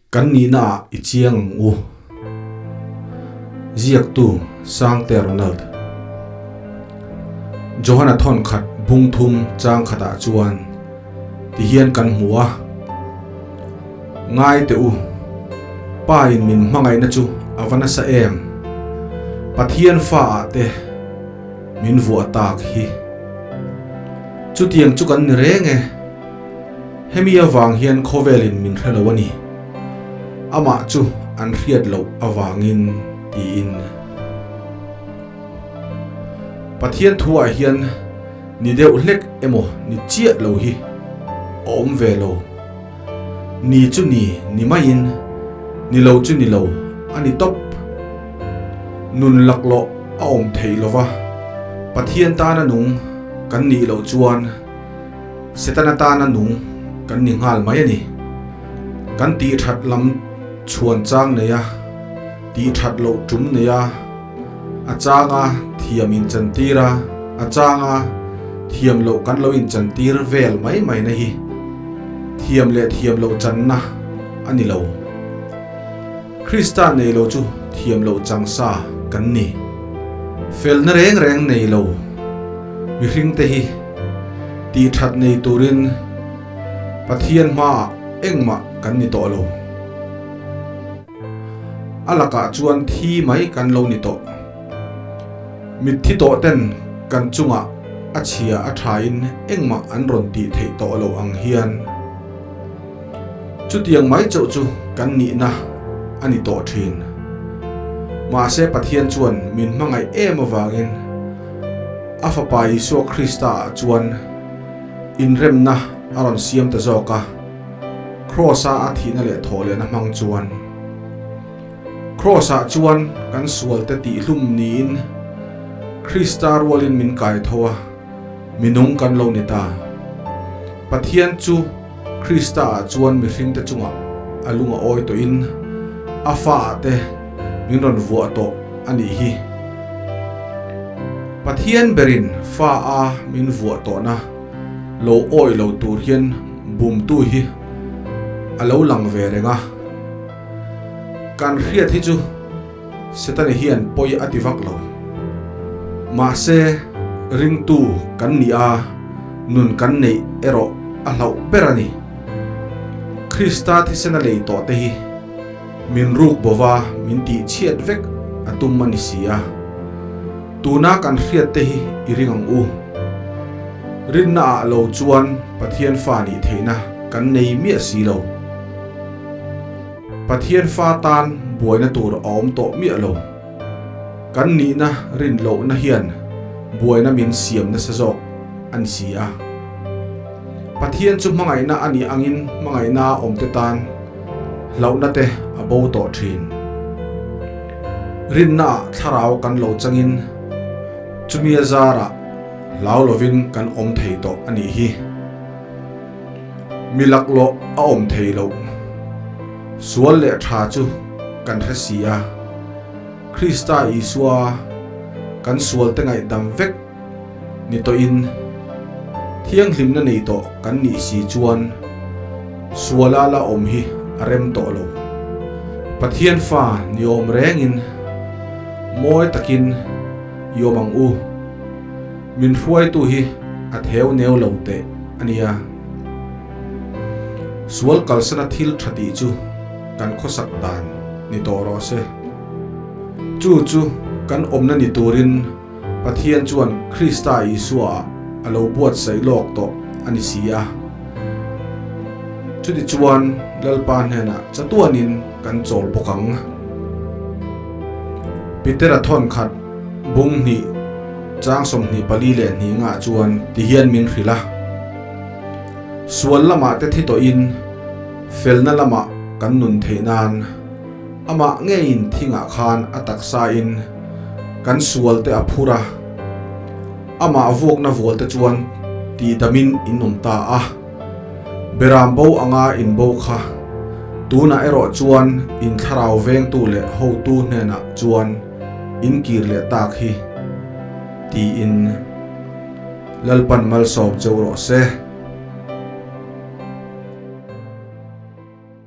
Kan nihna ah i chiang ang u. Ziaktu Sangte Ronald. Johana thawn khat bung thum chang khatah chuan ti hian kan hmu a, Ngai teh u, Pa in min hmangaihna chu a va nasa em? Pathian fa ah te min vuah tak hi. Chutiang chu kan ni reng e. Hemi avang hian khawvelin min hre lo a ni. Amah chu an hriat loh avangin tiin. Pathian thuah hian ni deuh hlek emaw ni chiah lo hi a awm ve lo. Ni chu ni ni maiin ni lo chu ni lo a ni tawp. Nun laklawh a awm theih lova Pathian tana nung kan nih loh chuan Setana tana nung kan ni nghal mai a ni. Kan tih that lam chhuan chang nei a, tih that loh tum nei a, a changa thiam inchantir a, a changa thiam loh kan lo inchantir vel mai mai na hi thiam leh thiam loh channa a ni lo. Krista nei lo chu thiam loh chang sa kan ni. Felna reng reng nei lo mihring te hi tih that nei turin Pathian hmaah engmah kan ni tawh lo. A lakah chuan thi mai kan lo ni tawh. Mitthi tawh ten kan chungah a chhia a thain engmah an rawn tih theih tawh lo ang hian chutiang mai chauh chu kan nihna a ni tawh thin. Mahse Pathian chuan min hmangaih em avangin a Fapa Isua Krista ah chuan inremna a rawn siam ta zawk a, Kraws-a a thihna leh thawhlehna hmang chuan. Kraws-ah chuan kan sualte tihhlum niin Krista rualin min kai tho a, minung kan lo ni ta. Pathian chu Krista-ah chuan mihringte chungah a lung a awi tawhin a fa-ah te min rawn vuah tawh a nih hi. Pathian berin fa a min vuah tawhna lo awi lo tur hian bumtu hi a lo lang ve reng a. Kan hriat hi chu Setani hian pawi a ti vak lo. Mahse, ringtu kan nih a, nun kan neih erawh a hlauh ber a ni. Krista thisen a lei tawh te hi min ruk bova min tih chhiat vek a tum a ni si a. Tuna kan hriat te hi i ring ang u. Rinna ah lo chuan Pathian fa nih theihna kan nei miah si lo. Pathian fa tan buaina tur a awm tawh miah lo. Kan nihna rin lohna hian buaina min siam nasa zawk a ni si a. Pathian chu hmangaihna a nih angin hmangaihna a awmte tan hlauhna te a bo tawh thin. Rinnaah thlarau kan lo changin chumi a zarah hlau lovin kan awm thei tawh a nih hi. Mi laklawh a awm thei loh. Sual leh tha chu kan hre si a, Krista Isua kan sualte ngaihdam vek ni tawhin thianghlimna nei tawh kan nih si chuan suala la awm hi a rem tawh lo. Pathian fa ni awm rengin mawi takin i awm ang u. Min hruaitu hi a theu neu lo teh a nia. Sual kalsana thil tha tih chu kan khawsak dan ni tawh rawh se. Chu chu kan awmna ni turin Pathian chuan Krista Isua-ah a lo buatsaih lawk tawh a ni si a. Chutichuan Lalpa hnenah chatuanin kan chawl bawk ang. Petera thawn khat bung hnih chang 24 leh hnih ngah chuan tihian min hrilh a, Sual lamah te thi tawhin felna lamah kan nun theih nan amah ngeiin thingah khan a taksain kan sual te a phur a, amah vuakna vual te chuan tihdamin in awm ta a. Beram bo anga in bo kha tunah erawh chuan in thlarau vengtu leh hotu hnenah chuan in kir leh tak hi tiin Lalpan malsawm cheu rawh se.